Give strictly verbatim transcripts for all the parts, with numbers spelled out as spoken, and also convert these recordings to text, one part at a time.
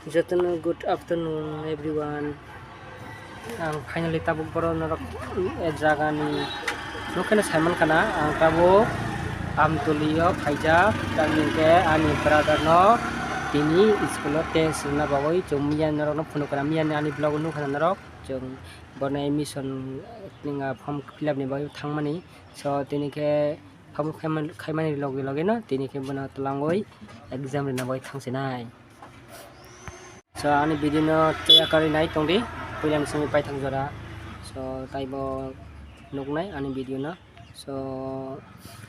Jotono good afternoon everyone. Ang finally tabuk borok norok, eh, jagani nokeno saiman kana ang tabuk Amtolio phaijak, tamni hwnkhe ani brother no tini school o test rwna bagwi chwng miya norokno phunuk kana, miya ni ani vlog o nukha norok, chwng bono admission, eh, form fill up ni bagwi thangmani, so tini khe form khaimani loge loge no tini khe bono twlangwi exam rwna bagwi thangsinai. So, ani video no tei yakarwi nai tongdi, puilani simi paithak jora. So, taibo nuknai ani video no. So,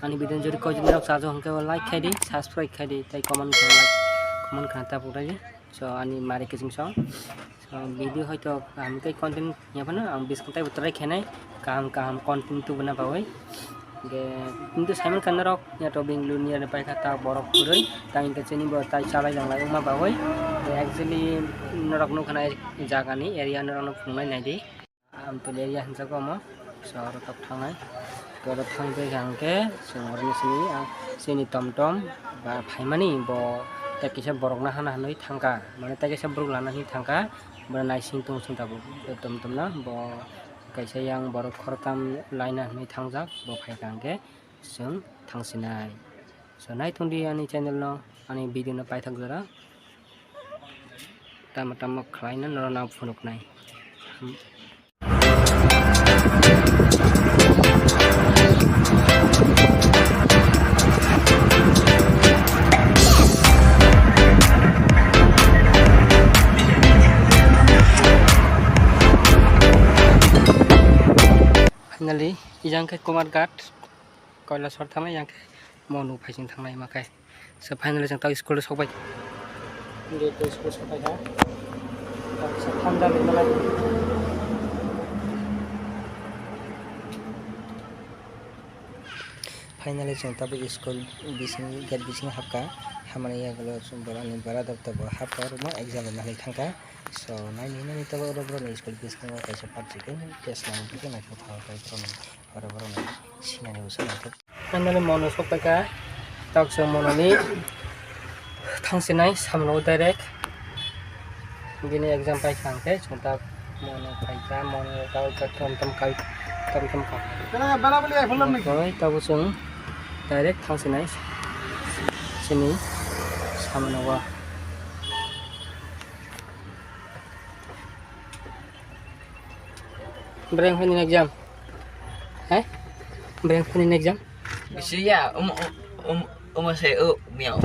ani video no jodi koichini rok chajo hwnkhe like khaidi, subscribe khaidi, tei comment khaina like, comment khaina tapuk raidi. So, ani mari kiching song. So, video hoito kaham tei content ya phano ang bising taibo try khainai, kaham kaham content tubuna bagwi. Hingke, kintu saiman kha norok, ya to Bengaluru ni ani paikha ta borok kwrwi, ta hingke chini bo tai chalai langlai wngma bagwi. Actually, norok nukha nai jaga ni area norok no phunuknai naidi. Amtoli area hinjago omo, so oro tok thangnai. Oro thang tei hingke, chwng oro ni sini, ah, chini tom tom ba phaimani bo tei kisa borok no hana hinwi thangkha, mane tei kisa borok lana hinwi thangkha, bo naising tong song tabuk tom tom no bo. Kaisa yang borok khoroktham laina hinwi thangjak, bo phaikha hwnkhe chwng thangsinai. So, naithokdi ani channel no, ani video no paithak jora. Tamo tamo khlaina norokno ang phunuknai. Finally, ijang khe Kumarghat, Kailasor thangnai, yang khe Monu phaising thangnai ma khe. So, finally, chwng tei school o sokbai. Nge tei school sokbai kha. Sa thanda le malai. Finally, chwng tabuk school bising, gate bising hapkha. Hamani yagulo chwng borokni brother tabuk hapkha, omo exam rwna hinwi thangkha. So, naini, naini tabuk oro borokni school bisingo kaisa party khe test nang tei naithok thago tei borokni, oro borokni sinani usa naithok. Finally, Monu sokpaikha, tok chwng Mononi thangsinai samano direct. Bini exam paikha hwnkhe chwng tak Mono phaikha, Mono tei tom tom kai, tom tom ka. Koi tabuk chwng direct thangsinai chini samano o. Breng phani exam. He? Breng phani exam. Bisi ya, um, um, um, um, se, uh, miau.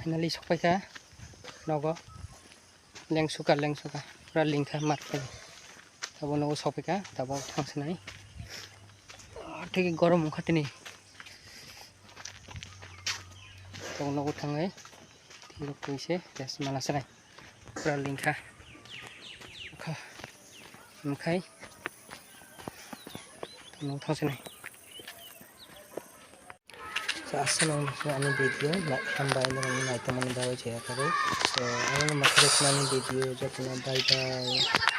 Finally sokpaikha nogo. Lengsuka, lengsuka. Pura lingkha mat khe. Tabuk nogo sokpaikha, tabuk thangsinai. Ah, thik gorom wngkha tini. Tabuk nogo thangwi. Thik rok twi se, rest mana sinai. Pura lingkha. Wngkha. Wngkhai. Tabuk nogo thangsinai. So, aswk nang ani video, na-, hambai norokni naitokmani bagwi chaya kwrwi. So, ano makhe rwkhnani video, jotono bye bye.